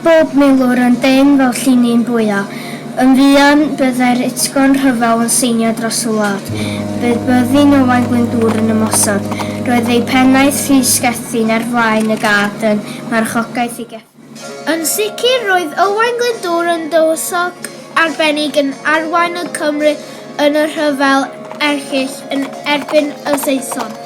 bob milwr yn dynn fel llinyn bwya. Yn fuan, byddai'r utgorn rhyfel yn seinio dros y wlad. Bydd byddin Owain Glyndŵr yn ymosod. Roedd eu pennaeth Rhys Gethin ar flaen y gad yn marchogaeth ei geffyl. Yn sicr, roedd Owain Glyndŵr yn dywysog arbennig yn arwain y Cymry yn y rhyfel erchyll yn erbyn y Saeson.